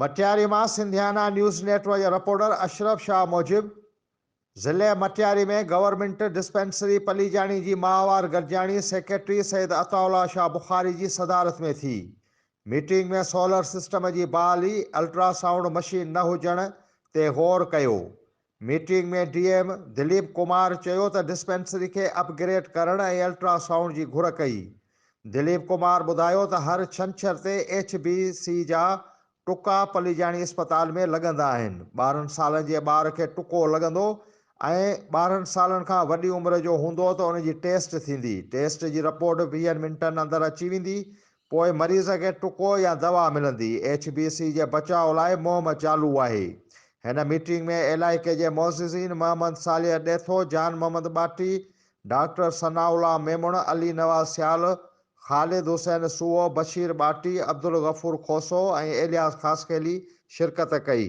مٽياري مان Sindhiana news net work جي reporter Ashraf Shah موجب ضلعي مٽياري ۾ گورنمينٽ ڊسپينسري پليجاڻي جي ماهوار گڏجاڻي سيڪريٽري سيد عطاء الله شاهه بخاري جي صدارت ۾ ٿي. ميٽنگ ۾ سولر سسٽم جي بحالي، الٽرا سائونڊ مشين نه هجڻ تي غور ڪيو. Meeting ۾ D M Dilip Kumar چيو ته ڊسپينسري کي اپ گريڊ ڪرڻ ۽ الٽرا سائونڊ جي گهر ڪئي. دليپ ڪمار ٻڌايو ته هر ڇنڇر تي ايڇ بي سي جا ٽڪا پليجاڻي اسپتال ۾ لڳندا آهن، 12 سالن جي ٻار کي ٽڪو لڳندو ۽ 12 سالن کان وڏي عمر جو هوندو ته ان جي ٽيسٽ ٿيندي، ٽيسٽ جي رپورٽ ويهن منٽن اندر اچي ويندي، پوء مريض کي ٽڪو يا دوا ملندي، ايڇ بي سي جي بچاء لاء مهم چالو آهي. هن ميٽنگ ۾ علائقي جي معززين محمد صالح ڏيٿو، جان محمد ٻاٽي، ڊاڪٽر ثناء الله ميمڻ، علي نواز سيال، خالد حسين سوئو، بشير ٻاٽي، عبدالغفور کوسو ۽ ايلياس خاصخيلي شرڪت ڪئي.